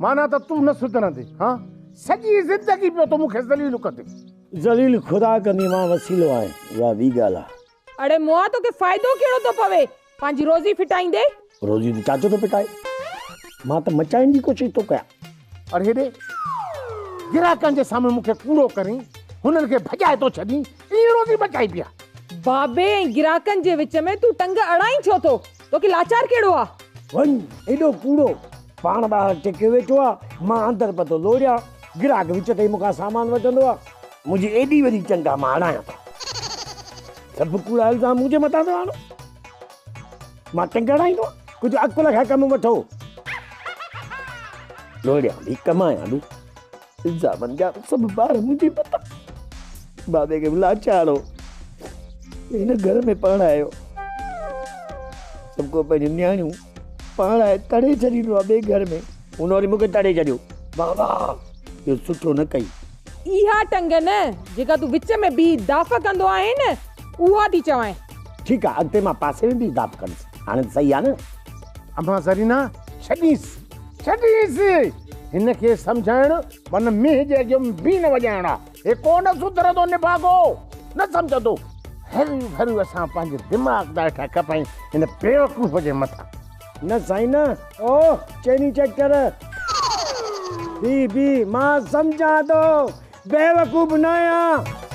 معنيٰ ته تون نه سڌرندين، هان؟ سڄي زندگي پيو تون مون کي ذليل ڪندين. ذليل خدا ڪندي، مان وسيلو آهيان، اها ٻي ڳالهه آهي. اڙي مئا توکي فائدو ڪهڙو ٿو پوي پنهنجي روزي ڦٽائيندي؟ روزي ته چاچو ٿو ڦٽائي، مان ته مچائڻ جي ڪوشش ٿو ڪيان. اڙي هيڏي گراهڪن جي سامهون مون کي ڪوڙو ڪرين، هنن کي ڀڄائي ٿو ڇڏين، ائين روزي مچائبي آ. بابي ۽ گراهڪن جي وچ ۾ تون ٽنگ اڙائين ڇو ٿو؟ توکي لاچار ڪهڙو آ؟ وڃ ايڏو ڪوڙو، پاڻ ٻاهر ٽڪيو ويٺو آ، مان اندر پتو لوڙيان، گراهڪ وچ تي ئي مون کان سامان وٺندو آ. منهنجي ايڏي وڏي ٽنگ آ، مان اڙايان ٿو. سڀ ڪوڙا الزام منهنجي مٿان ٿو آڻو. مان ٽنگ اڙائيندو آهيان؟ ڪجهه عقل کان ڪم وٺو. لوڙيان به ڪمايان به. الزامن جا سڀ بار منهنجي مٿان. بابي کي به لاچار هو. هن گهر ۾ پرڻايو. سڀ ڪو پنهنجون نياڻيون پرڻائي تڙي ڇڏيندو آهي ٻئي گهر ۾. هن وري مون کي تڙي ڇڏيو. بابا اهو سٺو نه ڪئي. اها ٽنگ نه جيڪا تون وچ ۾ بيهي داف ڪندو آهين نه اها ٿي چوانء. ٺيڪ آ اڳتي مان پاسي ۾ بيهي داف ڪندس. هاڻي ته صحيح آ نه. امان زرينا ڇڏينس ڇڏينس هن کي سمجهائڻ من مينهن جي اڳيان بين وڄائڻ آ. هي ڪو نه سڌرندو نڀاڳو نه سمجهندو. هريون ڀريون اسان پنهنجي دماغ ٿا هيٺان کپايون هن بيوقوف جي مٿان. نه سائين نه. او چيني چيڪ ڪر. بي بي مان سمجهان ٿو بيوقوف نه آهيان.